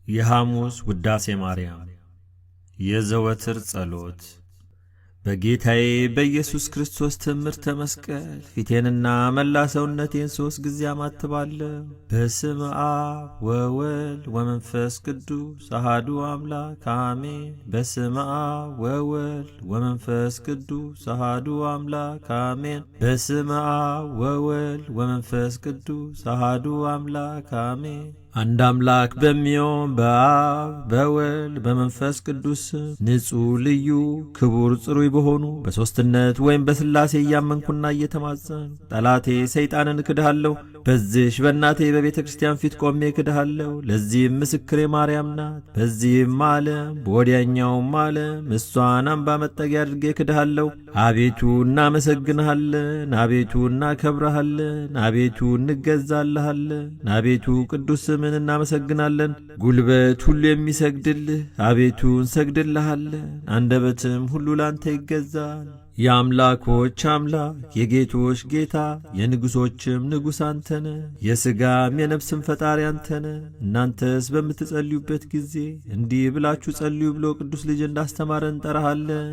የሐሙስ ውዳሴ ማርያም የዘወትር ጸሎት። በጌታዬ በኢየሱስ ክርስቶስ ትምህርተ መስቀል ፊቴንና መላ ሰውነቴን 3 ጊዜ አማትባለሁ። በስመ አብ ወወልድ ወመንፈስ ቅዱስ አሐዱ አምላክ አሜን። በስመ አብ ወወልድ ወመንፈስ ቅዱስ አሐዱ አምላክ አሜን። በስመ አብ ወወልድ ወመንፈስ ቅዱስ አሐዱ አምላክ አሜን። አንድ አምላክ በሚሆን በአብ በወልድ በመንፈስ ቅዱስ ንጹሕ ልዩ ክቡር ጽሩይ በሆኑ በሦስትነት ወይም በሥላሴ እያመንኩና እየተማጸንኩ ጠላቴ ሰይጣንን እክድሃለሁ። በዚሽ በእናቴ በቤተ ክርስቲያን ፊት ቆሜ እክድሃለሁ። ለዚህም ምስክሬ ማርያም ናት። በዚህም ዓለም በወዲያኛውም ዓለም እሷን አምባ መጠጊያ አድርጌ እክድሃለሁ። አቤቱ እናመሰግንሃለን፣ አቤቱ እናከብረሃለን፣ አቤቱ እንገዛልሃለን፣ አቤቱ ቅዱስ ስምን እናመሰግናለን። ጉልበት ሁሉ የሚሰግድልህ አቤቱ እንሰግድልሃለን፣ አንደበትም ሁሉ ላንተ ይገዛል። የአምላኮች አምላክ የጌቶች ጌታ የንጉሶችም ንጉሥ አንተ ነህ። የሥጋም የነፍስም ፈጣሪ አንተ ነህ። እናንተስ በምትጸልዩበት ጊዜ እንዲህ ብላችሁ ጸልዩ ብሎ ቅዱስ ልጅ እንዳስተማረን እንጠራሃለን።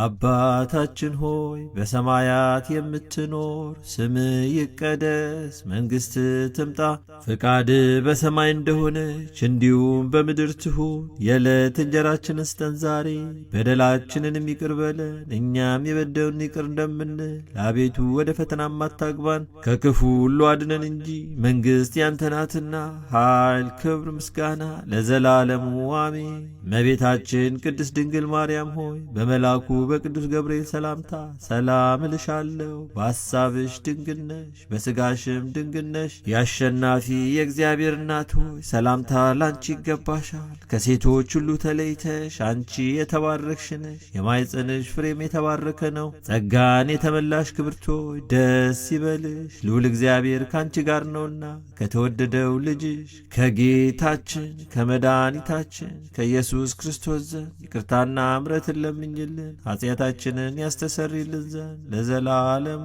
አባታችን ሆይ በሰማያት የምትኖር፣ ስምህ ይቀደስ፣ መንግሥትህ ትምጣ፣ ፈቃድህ በሰማይ እንደሆነች እንዲሁም በምድር ትሁን። የዕለት እንጀራችንን ስጠን ዛሬ፣ በደላችንንም ይቅር በለን እኛም የበደሉንን ይቅር እንደምንል። አቤቱ ወደ ፈተናም አታግባን፣ ከክፉ ሁሉ አድነን እንጂ መንግሥት ያንተ ናትና፣ ኃይል፣ ክብር፣ ምስጋና ለዘላለሙ አሜን። እመቤታችን ቅድስት ድንግል ማርያም ሆይ በመልአኩ በቅዱስ ገብርኤል ሰላምታ ሰላም እልሻለሁ። በሐሳብሽ ድንግል ነሽ፣ በሥጋሽም ድንግል ነሽ። የአሸናፊ የእግዚአብሔር እናት ሆይ ሰላምታ ላንቺ ይገባሻል። ከሴቶች ሁሉ ተለይተሽ አንቺ የተባረክሽ ነሽ፣ የማኅፀንሽ ፍሬም የተባረከ ነው። ጸጋን የተመላሽ ክብርት ሆይ ደስ ይበልሽ፣ ልዑል እግዚአብሔር ካንቺ ጋር ነውና ከተወደደው ልጅሽ ከጌታችን ከመድኃኒታችን ከኢየሱስ ክርስቶስ ዘንድ ይቅርታና ምሕረትን ለምኝልን ኃጢአታችንን ያስተሰርይልን ዘንድ ለዘላለሙ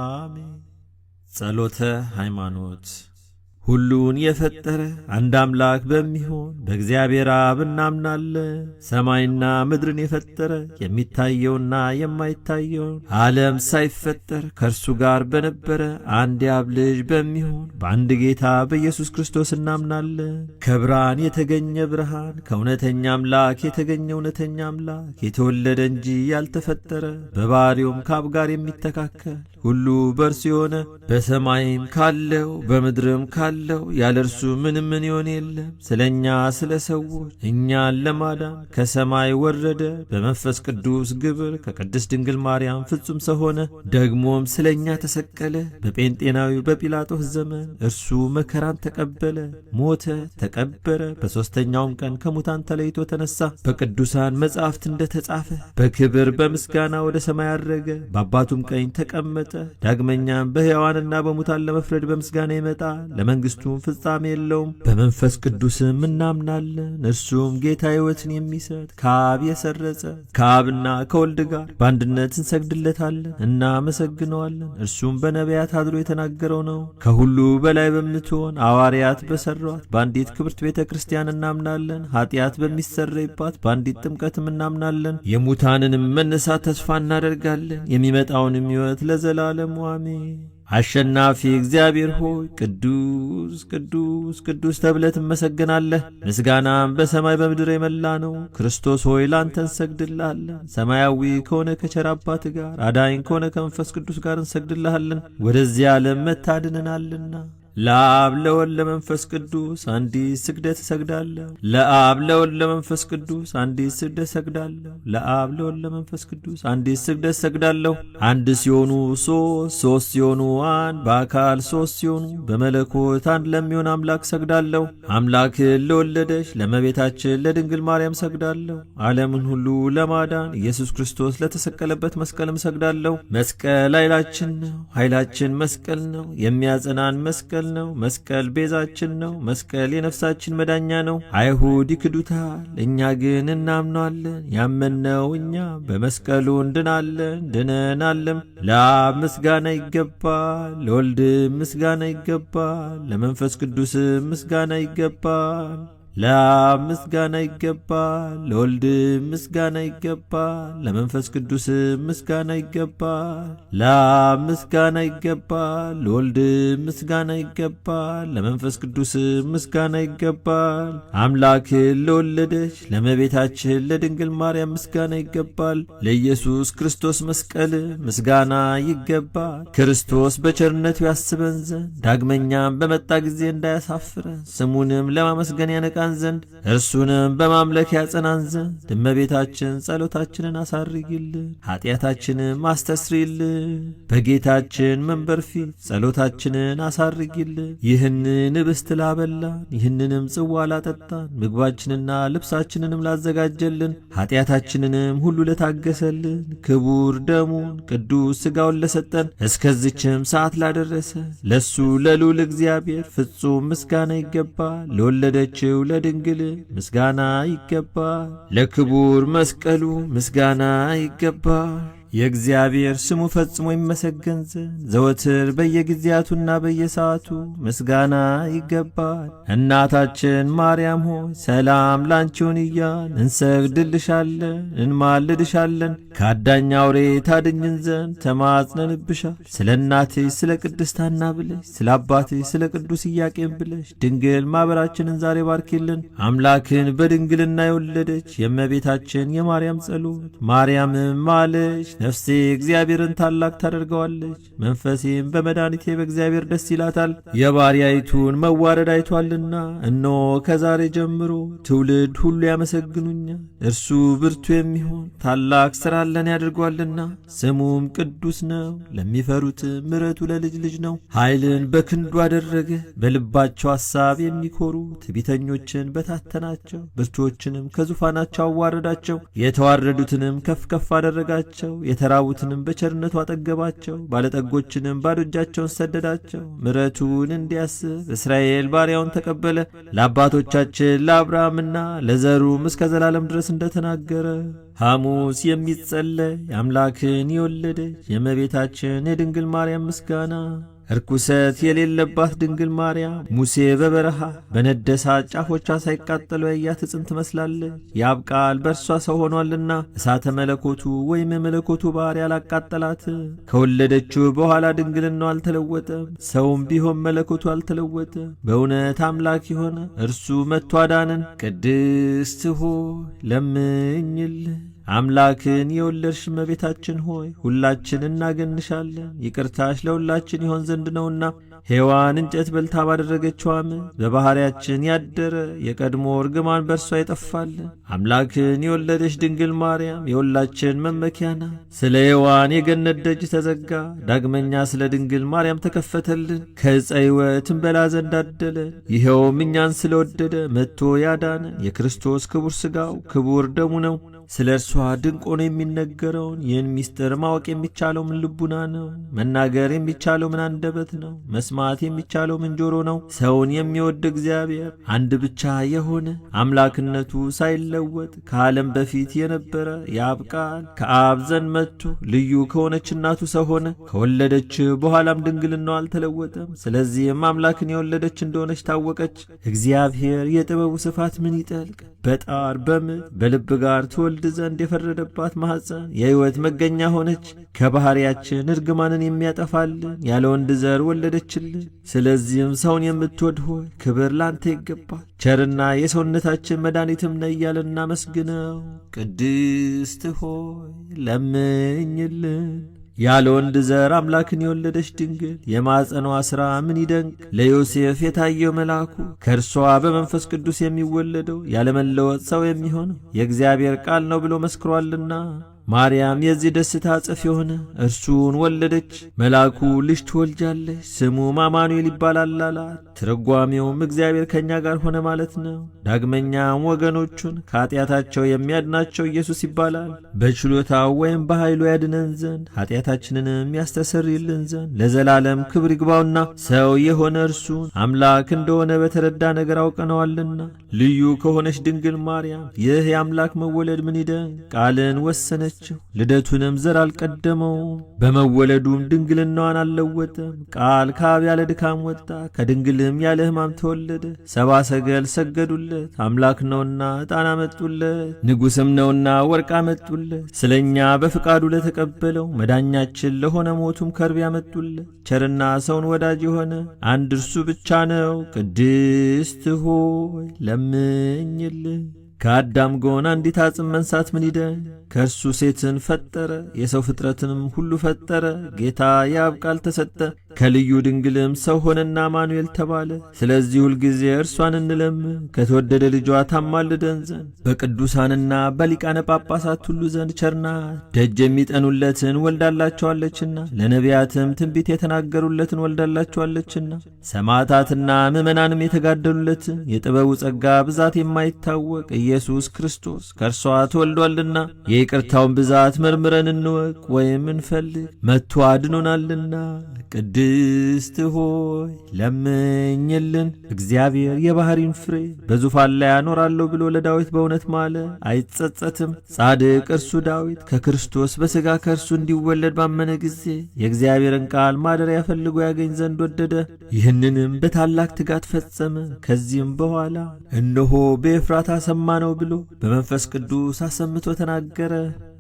አሜን። ጸሎተ ሃይማኖት። ሁሉን የፈጠረ አንድ አምላክ በሚሆን በእግዚአብሔር አብ እናምናለን። ሰማይና ምድርን የፈጠረ የሚታየውና የማይታየውን ዓለም ሳይፈጠር ከእርሱ ጋር በነበረ አንድ የአብ ልጅ በሚሆን በአንድ ጌታ በኢየሱስ ክርስቶስ እናምናለን። ከብርሃን የተገኘ ብርሃን፣ ከእውነተኛ አምላክ የተገኘ እውነተኛ አምላክ፣ የተወለደ እንጂ ያልተፈጠረ፣ በባሕርዩም ከአብ ጋር የሚተካከል፣ ሁሉ በእርሱ የሆነ፣ በሰማይም ካለው በምድርም ካለው ያለ እርሱ ምንም ምን ይሆን የለም። ስለኛ ስለ ሰዎች እኛን ለማዳን ከሰማይ ወረደ። በመንፈስ ቅዱስ ግብር ከቅድስት ድንግል ማርያም ፍጹም ሰው ሆነ። ደግሞም ስለኛ ተሰቀለ። በጴንጤናዊው በጲላጦስ ዘመን እርሱ መከራን ተቀበለ፣ ሞተ፣ ተቀበረ። በሦስተኛውም ቀን ከሙታን ተለይቶ ተነሳ። በቅዱሳን መጻሕፍት እንደተጻፈ በክብር በምስጋና ወደ ሰማይ አረገ፣ በአባቱም ቀኝ ተቀመጠ። ዳግመኛም በሕያዋንና በሙታን ለመፍረድ በምስጋና ይመጣል። ለመንግሥቱም ፍጻሜ የለውም። በመንፈስ ቅዱስም እናምናለን። እርሱም ጌታ ሕይወትን የሚሰጥ ከአብ የሰረጸ ከአብና ከወልድ ጋር በአንድነት እንሰግድለታለን፣ እናመሰግነዋለን። እርሱም በነቢያት አድሮ የተናገረው ነው። ከሁሉ በላይ በምትሆን ሐዋርያት በሠሯት በአንዲት ክብርት ቤተ ክርስቲያን እናምናለን። ኃጢአት በሚሰረይባት በአንዲት ጥምቀትም እናምናለን። የሙታንንም መነሳት ተስፋ እናደርጋለን። የሚመጣውንም ሕይወት ለዘላለሙ አሜን። አሸናፊ እግዚአብሔር ሆይ ቅዱስ ቅዱስ ቅዱስ ተብለህ ትመሰገናለህ። ምስጋናም በሰማይ በምድር የመላ ነው። ክርስቶስ ሆይ ላንተ እንሰግድልሃለን። ሰማያዊ ከሆነ ከቸር አባት ጋር አዳኝ ከሆነ ከመንፈስ ቅዱስ ጋር እንሰግድልሃለን። ወደዚህ ዓለም መታድነናልና። ለአብ ለወልድ ለመንፈስ ቅዱስ አንዲት ስግደት እሰግዳለሁ። ለአብ ለወልድ ለመንፈስ ቅዱስ አንዲት ስግደት እሰግዳለሁ። ለአብ ለወልድ ለመንፈስ ቅዱስ አንዲት ስግደት እሰግዳለሁ። አንድ ሲሆኑ ሶስት፣ ሶስት ሲሆኑ አንድ፣ በአካል ሶስት ሲሆኑ በመለኮት አንድ ለሚሆን አምላክ እሰግዳለሁ። አምላክን ለወለደች ለእመቤታችን ለድንግል ማርያም እሰግዳለሁ። ዓለምን ሁሉ ለማዳን ኢየሱስ ክርስቶስ ለተሰቀለበት መስቀልም እሰግዳለሁ። መስቀል ኃይላችን ነው። ኃይላችን መስቀል ነው። የሚያጸናን መስቀል ነው። መስቀል ቤዛችን ነው። መስቀል የነፍሳችን መዳኛ ነው። አይሁድ ይክዱታል፣ እኛ ግን እናምነዋለን። ያመንነው እኛ በመስቀሉ እንድናለን ድነናለም። ለአብ ምስጋና ይገባል፣ ለወልድ ምስጋና ይገባል፣ ለመንፈስ ቅዱስ ምስጋና ይገባል። ለአብ ምስጋና ይገባል፣ ለወልድ ምስጋና ይገባል፣ ለመንፈስ ቅዱስ ምስጋና ይገባል። ለአብ ምስጋና ይገባል፣ ለወልድ ምስጋና ይገባል፣ ለመንፈስ ቅዱስ ምስጋና ይገባል። አምላክን ለወለደች ለእመቤታችን ለድንግል ማርያም ምስጋና ይገባል። ለኢየሱስ ክርስቶስ መስቀል ምስጋና ይገባል። ክርስቶስ በቸርነቱ ያስበን ዘንድ ዳግመኛም በመጣ ጊዜ እንዳያሳፍረን ስሙንም ለማመስገን ያነቃን ዘንድ እርሱንም በማምለክ ያጸናን ዘንድ እመቤታችን ጸሎታችንን አሳርጊልን፣ ኃጢአታችንም አስተስሪልን። በጌታችን መንበር ፊት ጸሎታችንን አሳርጊልን። ይህንን ኅብስት ላበላን፣ ይህንንም ጽዋ ላጠጣን፣ ምግባችንና ልብሳችንንም ላዘጋጀልን፣ ኃጢአታችንንም ሁሉ ለታገሰልን፣ ክቡር ደሙን ቅዱስ ሥጋውን ለሰጠን፣ እስከዚችም ሰዓት ላደረሰ ለሱ ለልዑል እግዚአብሔር ፍጹም ምስጋና ይገባል። ለወለደችው ለድንግል ምስጋና ይገባል። ለክቡር መስቀሉ ምስጋና ይገባል። የእግዚአብሔር ስሙ ፈጽሞ ይመሰገን ዘንድ ዘወትር በየጊዜያቱና በየሰዓቱ ምስጋና ይገባል። እናታችን ማርያም ሆይ ሰላም ላንቺውን እያልን እንሰግድልሻለን፣ እንማልድሻለን። ከአዳኝ አውሬ ታድኝን ዘንድ ተማጽነንብሻል። ስለ እናትሽ ስለ ቅድስት ሐና ብለሽ፣ ስለ አባትሽ ስለ ቅዱስ ኢያቄም ብለሽ ድንግል ማኅበራችንን ዛሬ ባርኪልን። አምላክን በድንግልና የወለደች የእመቤታችን የማርያም ጸሎት፣ ማርያምም አለች፣ ነፍሴ እግዚአብሔርን ታላቅ ታደርገዋለች፣ መንፈሴም በመድኃኒቴ በእግዚአብሔር ደስ ይላታል። የባሪያይቱን መዋረድ አይቷልና፣ እነሆ ከዛሬ ጀምሮ ትውልድ ሁሉ ያመሰግኑኛል። እርሱ ብርቱ የሚሆን ታላቅ ሥራ ለኔ ያደርጓልና፣ ስሙም ቅዱስ ነው። ለሚፈሩት ምሕረቱ ለልጅ ልጅ ነው። ኃይልን በክንዱ አደረገ። በልባቸው ሐሳብ የሚኮሩ ትዕቢተኞችን በታተናቸው፣ ብርቱዎችንም ከዙፋናቸው አዋረዳቸው። የተዋረዱትንም ከፍ ከፍ አደረጋቸው። የተራቡትንም በቸርነቱ አጠገባቸው። ባለጠጎችንም ባዶ እጃቸውን ሰደዳቸው። ምሕረቱን እንዲያስብ እስራኤል ባሪያውን ተቀበለ። ለአባቶቻችን ለአብርሃምና ለዘሩም እስከ ዘላለም ድረስ እንደተናገረ። ሐሙስ የሚጸለይ አምላክን የወለደች የእመቤታችን የድንግል ማርያም ምስጋና። እርኩሰት የሌለባት ድንግል ማርያም ሙሴ በበረሃ በነደ እሳት ጫፎቿ ሳይቃጠሉ ያያት ዕፅን ትመስላለች። የአብ ቃል በእርሷ ሰው ሆኗልና እሳተ መለኮቱ ወይም የመለኮቱ ባሕርይ አላቃጠላት። ከወለደችው በኋላ ድንግልናው አልተለወጠም። ሰውም ቢሆን መለኮቱ አልተለወጠም። በእውነት አምላክ የሆነ እርሱ መጥቶ አዳነን። ቅድስት ሆይ ለምኝልን። አምላክን የወለድሽ እመቤታችን ሆይ ሁላችን እናገንሻለን። ይቅርታሽ ለሁላችን ይሆን ዘንድ ነውና ሔዋን እንጨት በልታ ባደረገችው ዓመፅ በባሕርያችን ያደረ የቀድሞ እርግማን በእርሷ ይጠፋልን። አምላክን የወለደች ድንግል ማርያም የሁላችን መመኪያ ናት። ስለ ሔዋን የገነት ደጅ ተዘጋ፣ ዳግመኛ ስለ ድንግል ማርያም ተከፈተልን። ከዕፀ ሕይወት እንበላ ዘንድ አደለን። ይኸውም እኛን ስለወደደ መጥቶ ያዳነን የክርስቶስ ክቡር ሥጋው ክቡር ደሙ ነው። ስለ እርሷ ድንቅ ሆኖ የሚነገረውን ይህን ምስጢር ማወቅ የሚቻለው ምን ልቡና ነው? መናገር የሚቻለው ምን አንደበት ነው? መስማት የሚቻለው ምን ጆሮ ነው? ሰውን የሚወድ እግዚአብሔር አንድ ብቻ የሆነ አምላክነቱ ሳይለወጥ ከዓለም በፊት የነበረ የአብ ቃል ከአብ ዘንድ መጥቶ ልዩ ከሆነች እናቱ ሰው ሆነ። ከወለደች በኋላም ድንግልናው አልተለወጠም። ስለዚህም አምላክን የወለደች እንደሆነች ታወቀች። እግዚአብሔር የጥበቡ ስፋት ምን ይጠልቅ! በጣር በምጥ በልብ ጋር ትወልድ ዘንድ የፈረደባት ማኅፀን የሕይወት መገኛ ሆነች። ከባሕርያችን እርግማንን የሚያጠፋልን ያለ ወንድ ዘር ወለደችልን። ስለዚህም ሰውን የምትወድ ሆይ ክብር ላንተ ይገባል፣ ቸርና የሰውነታችን መድኃኒትም ነህ እያልን እናመስግነው። ቅድስት ሆይ ለምኝልን። ያለ ወንድ ዘር አምላክን የወለደች ድንግል የማኅፀኗ ሥራ ምን ይደንቅ! ለዮሴፍ የታየው መልአኩ ከእርሷ በመንፈስ ቅዱስ የሚወለደው ያለመለወጥ ሰው የሚሆነው የእግዚአብሔር ቃል ነው ብሎ መስክሯልና። ማርያም የዚህ ደስታ እጥፍ የሆነ እርሱን ወለደች። መልአኩ ልጅ ትወልጃለሽ፣ ስሙም አማኑኤል ይባላል አላት። ትርጓሜውም እግዚአብሔር ከእኛ ጋር ሆነ ማለት ነው። ዳግመኛም ወገኖቹን ከኃጢአታቸው የሚያድናቸው ኢየሱስ ይባላል። በችሎታው ወይም በኃይሉ ያድነን ዘንድ ኃጢአታችንንም ያስተሰርይልን ዘንድ ለዘላለም ክብር ይግባውና ሰው የሆነ እርሱን አምላክ እንደሆነ በተረዳ ነገር አውቀነዋልና። ልዩ ከሆነች ድንግል ማርያም ይህ የአምላክ መወለድ ምን ይደንቅ! ቃልን ወሰነች። መሰለችው። ልደቱንም ዘር አልቀደመውም፣ በመወለዱም ድንግልናዋን አልለወጠም። ቃል ከአብ ያለ ድካም ወጣ፣ ከድንግልም ያለ ሕማም ተወለደ። ሰብአ ሰገል ሰገዱለት፣ አምላክ ነውና ዕጣን አመጡለት፣ ንጉሥም ነውና ወርቅ አመጡለት። ስለኛ በፍቃዱ ለተቀበለው መዳኛችን ለሆነ ሞቱም ከርቤ ያመጡለት። ቸርና ሰውን ወዳጅ የሆነ አንድ እርሱ ብቻ ነው። ቅድስት ሆይ ለምኝልን። ከአዳም ጎን አንዲት አጽም መንሳት ምን ይደን? ከእርሱ ሴትን ፈጠረ፣ የሰው ፍጥረትንም ሁሉ ፈጠረ። ጌታ የአብ ቃል ተሰጠ፣ ከልዩ ድንግልም ሰው ሆነና አማኑኤል ተባለ። ስለዚህ ሁልጊዜ እርሷን እንለምን፣ ከተወደደ ልጇ ታማልደን ዘንድ በቅዱሳንና በሊቃነ ጳጳሳት ሁሉ ዘንድ ቸርናት። ደጅ የሚጠኑለትን ወልዳላቸዋለችና፣ ለነቢያትም ትንቢት የተናገሩለትን ወልዳላቸዋለችና፣ ሰማዕታትና ምዕመናንም የተጋደሉለትን የጥበቡ ጸጋ ብዛት የማይታወቅ ኢየሱስ ክርስቶስ ከእርሷ ተወልዷልና የይቅርታውን ብዛት መርምረን እንወቅ ወይም እንፈልግ፣ መጥቶ አድኖናልና። ቅድስት ሆይ ለምኝልን። እግዚአብሔር የባሕሪን ፍሬ በዙፋን ላይ አኖራለሁ ብሎ ለዳዊት በእውነት ማለ፣ አይጸጸትም። ጻድቅ እርሱ ዳዊት ከክርስቶስ በሥጋ ከእርሱ እንዲወለድ ባመነ ጊዜ የእግዚአብሔርን ቃል ማደሪያ ፈልጎ ያገኝ ዘንድ ወደደ። ይህንንም በታላቅ ትጋት ፈጸመ። ከዚህም በኋላ እነሆ በኤፍራታ ሰማነው ብሎ በመንፈስ ቅዱስ አሰምቶ ተናገረ።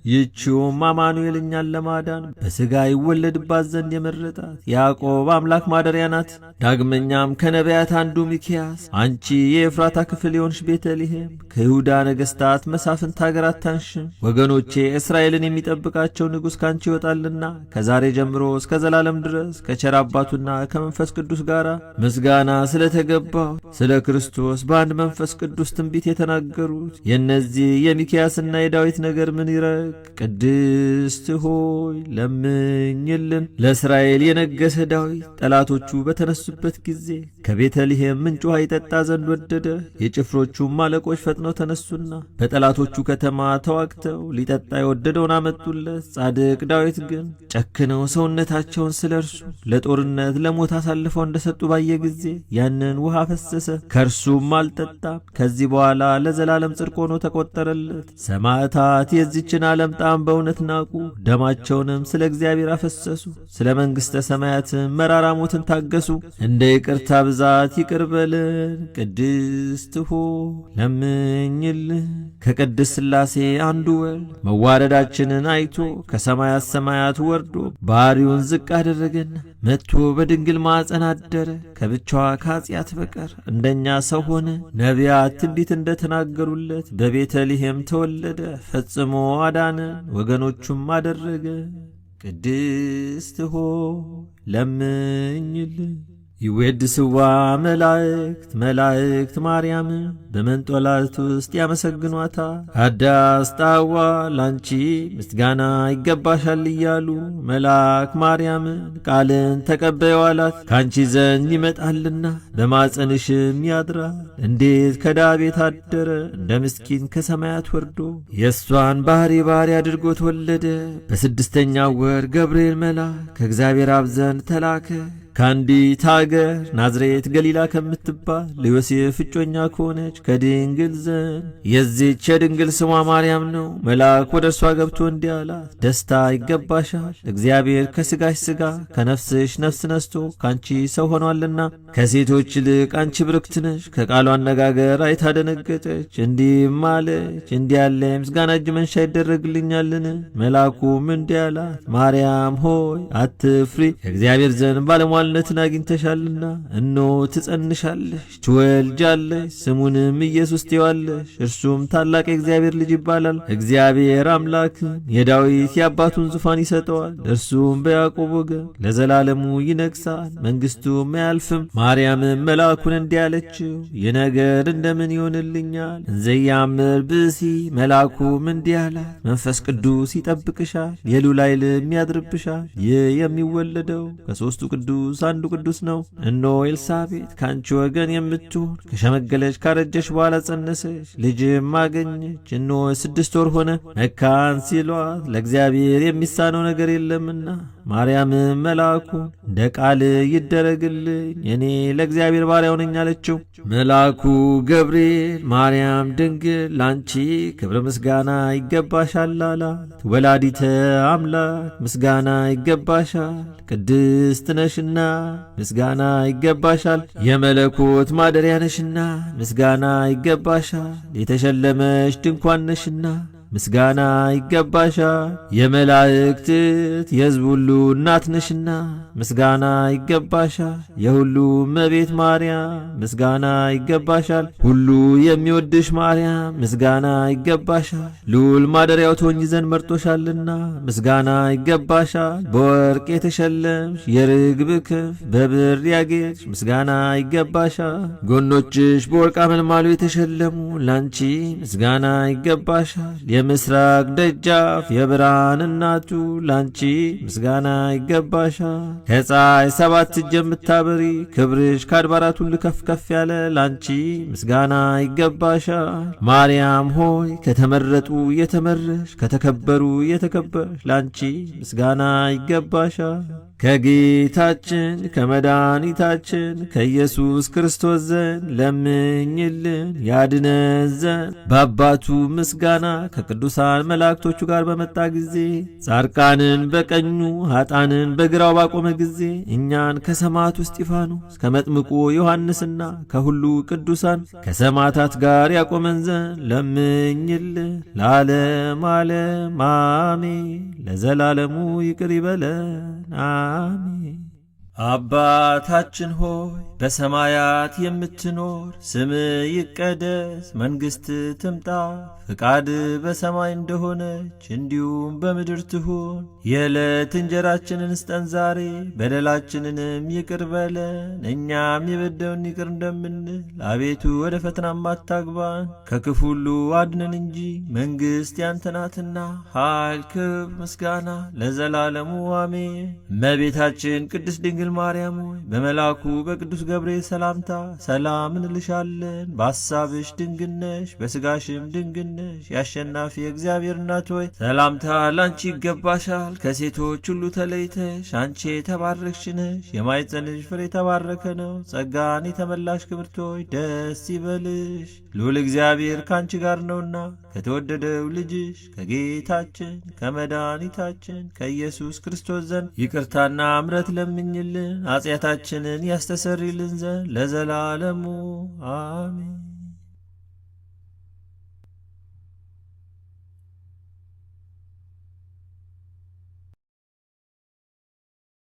ይህችውም አማኑኤል እኛን ለማዳን በሥጋ ይወለድባት ዘንድ የመረጣት ያዕቆብ አምላክ ማደሪያ ናት። ዳግመኛም ከነቢያት አንዱ ሚክያስ አንቺ የኤፍራታ ክፍል የሆንሽ ቤተልሔም ከይሁዳ ነገሥታት መሳፍንት አገር አታንሽም፣ ወገኖቼ እስራኤልን የሚጠብቃቸው ንጉሥ ካንቺ ይወጣልና ከዛሬ ጀምሮ እስከ ዘላለም ድረስ ከቸር አባቱና ከመንፈስ ቅዱስ ጋር ምስጋና ስለተገባው ስለ ክርስቶስ በአንድ መንፈስ ቅዱስ ትንቢት የተናገሩት የእነዚህ የሚክያስና የዳዊት ነገር ምን ይረግ? ቅድስት ሆይ ለምኝልን። ለእስራኤል የነገሰ ዳዊት ጠላቶቹ በተነሱበት ጊዜ ከቤተልሔም ምንጭ ውሃ ይጠጣ ዘንድ ወደደ። የጭፍሮቹም አለቆች ፈጥነው ተነሱና በጠላቶቹ ከተማ ተዋግተው ሊጠጣ የወደደውን አመጡለት። ጻድቅ ዳዊት ግን ጨክነው ሰውነታቸውን ስለ እርሱ ለጦርነት ለሞት አሳልፈው እንደሰጡ ባየ ጊዜ ያንን ውሃ ፈሰሰ፣ ከእርሱም አልጠጣም። ከዚህ በኋላ ለዘላለም ጽድቅ ሆኖ ተቆጠረለት። ሰማዕታት የዚችን ዓለም ጣም በእውነት ናቁ፣ ደማቸውንም ስለ እግዚአብሔር አፈሰሱ። ስለ መንግሥተ ሰማያትም መራራ ሞትን ታገሱ። እንደ ይቅርታ ብዛት ይቅር በለን። ቅድስት ሆይ ለምኝልን። ከቅድስት ሥላሴ አንዱ ወልድ መዋረዳችንን አይቶ ከሰማያት ሰማያት ወርዶ ባሕሪውን ዝቅ አደረገና መጥቶ በድንግል ማኅፀን አደረ። ከብቻዋ ከኃጢአት በቀር እንደኛ ሰው ሆነ። ነቢያት ትንቢት እንደተናገሩለት በቤተልሔም ተወለደ። ፈጽሞ አዳነን፣ ወገኖቹም አደረገ። ቅድስት ሆይ ለምኝልን። ይዌድስዋ መላእክት መላእክት ማርያም በመንጦላት ውስጥ ያመሰግኗታል። አዳስ ጣዋ ላንቺ ምስጋና ይገባሻል እያሉ መልአክ ማርያምን ቃልን ተቀበይዋላት። ካንቺ ዘንድ ይመጣልና በማፀንሽም ያድራል። እንዴት ከዳ ቤት አደረ እንደ ምስኪን ከሰማያት ወርዶ የእሷን ባሕሪ ባሕሪ አድርጎ ተወለደ። በስድስተኛው ወር ገብርኤል መልአክ ከእግዚአብሔር አብ ዘንድ ተላከ። ከአንዲት አገር ናዝሬት ገሊላ ከምትባል ለዮሴፍ እጮኛ ከሆነች ከድንግል ዘንድ የዚህች የድንግል ስሟ ማርያም ነው። መልአክ ወደ እርሷ ገብቶ እንዲህ አላት፣ ደስታ ይገባሻል፣ እግዚአብሔር ከሥጋሽ ሥጋ ከነፍስሽ ነፍስ ነስቶ ካንቺ ሰው ሆኗልና ከሴቶች ይልቅ አንቺ ብርክት ነሽ። ከቃሉ አነጋገር አይታ ደነገጠች፣ እንዲህም አለች፣ እንዲህ ያለ ምስጋና እጅ መንሻ ይደረግልኛልን? መልአኩም እንዲህ አላት፣ ማርያም ሆይ አትፍሪ፣ ከእግዚአብሔር ዘንድ ባለሟልነትን አግኝተሻልና። እነሆ ትጸንሻለሽ፣ ትወልጃለሽ፣ ስሙንም ኢየሱስ ትይዋለሽ። እርሱም ታላቅ የእግዚአብሔር ልጅ ይባላል። እግዚአብሔር አምላክም የዳዊት የአባቱን ዙፋን ይሰጠዋል። እርሱም በያዕቆብ ወገን ለዘላለሙ ይነግሣል፣ መንግሥቱም አያልፍም። ማርያምም መልአኩን እንዲህ አለችው፣ ይህ ነገር እንደምን ይሆንልኛል? እንዘያምር ብእሲ። መልአኩም እንዲህ አላት፣ መንፈስ ቅዱስ ይጠብቅሻል፣ የልዑል ኃይልም ያድርብሻል። ይህ የሚወለደው ከሦስቱ ቅዱስ አንዱ ቅዱስ ነው። እነሆ ኤልሳቤጥ ከአንቺ ወገን የምትሆን ከሸመገለች ካረጀች በኋላ ጸነሰች፣ ልጅም አገኘች። እነሆ 6 ወር ሆነ። መካን ሲሏት ለእግዚአብሔር የሚሳነው ነገር የለምና። ማርያምም መልአኩን እንደ ቃል ይደረግልኝ፣ እኔ ለእግዚአብሔር ባሪያው ነኝ አለችው። መልአኩ ገብርኤል ማርያም ድንግል ላንቺ ክብር ምስጋና ይገባሻል አላት። ወላዲተ አምላክ ምስጋና ይገባሻል፣ ቅድስት ነሽና ምስጋና ይገባሻል። የመለኮት ማደሪያ ነሽና ምስጋና ይገባሻል። የተሸለመሽ ድንኳን ነሽና ምስጋና ይገባሻል። የመላእክት የሕዝብ ሁሉ እናት ነሽና ምስጋና ይገባሻል። የሁሉ እመቤት ማርያም ምስጋና ይገባሻል። ሁሉ የሚወድሽ ማርያም ምስጋና ይገባሻል። ልዑል ማደሪያው ትሆኚ ዘንድ መርጦሻልና ምስጋና ይገባሻል። በወርቅ የተሸለምሽ የርግብ ክንፍ በብር ያጌጥሽ ምስጋና ይገባሻል። ጎኖችሽ በወርቅ አመልማሉ የተሸለሙ ላንቺ ምስጋና ይገባሻል። የምስራቅ ደጃፍ የብርሃን እናቱ ላንቺ ምስጋና ይገባሻል። ከፀሐይ 7 እጅ የምታበሪ ክብርሽ ከአድባራት ሁሉ ከፍ ከፍ ያለ ላንቺ ምስጋና ይገባሻል። ማርያም ሆይ ከተመረጡ የተመረሽ ከተከበሩ የተከበርሽ ላንቺ ምስጋና ይገባሻል። ከጌታችን ከመድኃኒታችን ከኢየሱስ ክርስቶስ ዘንድ ለምኝልን ያድነን ዘንድ በአባቱ ምስጋና ከቅዱሳን መላእክቶቹ ጋር በመጣ ጊዜ ጻድቃንን በቀኙ ኃጥአንን በግራው ባቆመ ጊዜ እኛን ከሰማዕቱ እስጢፋኖስ ከመጥምቁ ዮሐንስና ከሁሉ ቅዱሳን ከሰማዕታት ጋር ያቆመን ዘንድ ለምኝልን። ለዓለም ዓለም አሜን። ለዘላለሙ ይቅር ይበለን አሜን። አባታችን ሆይ በሰማያት የምትኖር፣ ስምህ ይቀደስ፣ መንግሥትህ ትምጣ፣ ፍቃድህ በሰማይ እንደሆነች እንዲሁም በምድር ትሁን። የዕለት እንጀራችንን ስጠን ዛሬ፣ በደላችንንም ይቅር በለን እኛም የበደሉንን ይቅር እንደምንል። አቤቱ ወደ ፈተናም አታግባን፣ ከክፉ ሁሉ አድነን እንጂ መንግሥት ያንተ ናትና፣ ኃይል፣ ክብር፣ ምስጋና ለዘላለሙ አሜን። እመቤታችን ቅድስት ድንግል ማርያም ሆይ በመልአኩ በቅዱስ ገብርኤል ሰላምታ ሰላም እንልሻለን። በሐሳብሽ ድንግል ነሽ፣ በሥጋሽም ድንግል ነሽ። የአሸናፊ የእግዚአብሔር እናት ሆይ ሰላምታ ላንቺ ይገባሻል። ከሴቶች ሁሉ ተለይተሽ አንቺ የተባረክሽ ነሽ፣ የማኅፀንሽ ፍሬ የተባረከ ነው። ጸጋን የተመላሽ ክብርት ሆይ ደስ ይበልሽ፣ ልዑል እግዚአብሔር ከአንቺ ጋር ነውና ከተወደደው ልጅሽ ከጌታችን ከመድኃኒታችን ከኢየሱስ ክርስቶስ ዘንድ ይቅርታና ምሕረት ለምኝልን ኃጢአታችንን ያስተሰርይልን ዘንድ ለዘላለሙ አሜን።